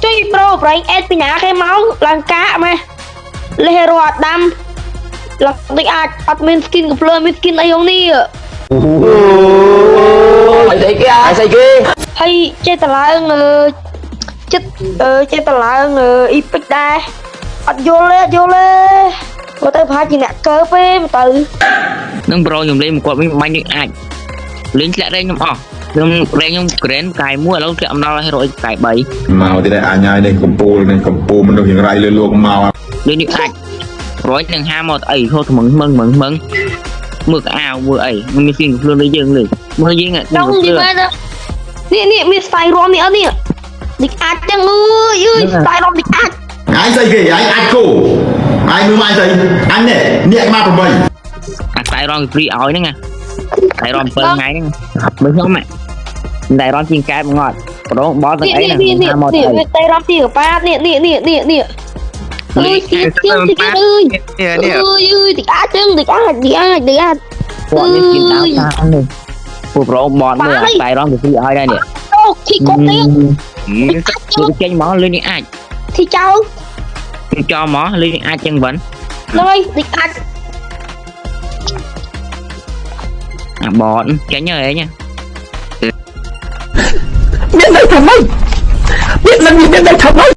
ជួយប្រូប្រែងអេតពីណាគេមកឡើងកាកម៉េះលេះរត់ដាំឡើងតិចអាចអត់មាន skin កំភ្លើមាន skin អីហ្នឹងនេះ អីស្អីគេអីស្អីគេ ហើយចេះតឡើងចិត្តចេះតឡើងអ៊ីពិចដែរអត់យល់ទេអត់យល់ទេបើទៅប្រហែលជាអ្នកកើពេទៅ នឹងប្រូខ្ញុំលេងមកគាត់វិញបាញ់នឹងអាចលេងធ្លាក់រែងខ្ញុំអស់ខ្ញុំរែងខ្ញុំក្រែនកាយមួយឥឡូវធ្លាក់អំណោលហេរ៉ូអ៊ីកាយ3 មកទៀតហើយអញហើយនេះកំពូលនេះកំពូលមនុស្សយ៉ាងไรលើលោកមក លេងនេះអាចរយនឹង50មកអីហូតមឹងមឹងមឹងមឹងមើលកអាវមើលអីមិនមានស៊ីងខ្លួនដូចយើងលេងមើលយើង ចង់និយាយមែននេះនេះមានស្ទាយរំនេះអត់នេះនេះអាចចឹងអើយអើយស្ទាយរំនេះអាច អញស្អីគេអញអាចគោអញមើលមកអញស្អីអញនេះអ្នកមក8 អាស្ទាយរំគេព្រីឲ្យហ្នឹងអាស្ទាយរំ7ថ្ងៃហ្នឹងមើលខ្ញុំតែរំជាងកែបងត់ប្រងបោលទាំង នេះ អីហ្នឹង នេះនេះ មក នេះ អី ស្ទាយរំទីកប៉ានេះនេះនេះនេះនេះអើយទីទីទីអើយ នេះនេះ អើយអើយទីអាចចឹងទីអាចទីអាចទីអាច គាត់នេះគិនតាមតាមនេះពួកប្រងបតមើលអាស្ទាយរំគេព្រីឲ្យដែរនេះ អូធីកុកទៀត គឺចេញមកលេងនេះអាច ធីចោល គឺចោលមកលេងនេះអាចចឹងវិញ ហ្នឹងហើយទីអាច អាបតចេញហើយអញ មានន័យថាម៉េចពាក្យនឹងមានន័យថាម៉េច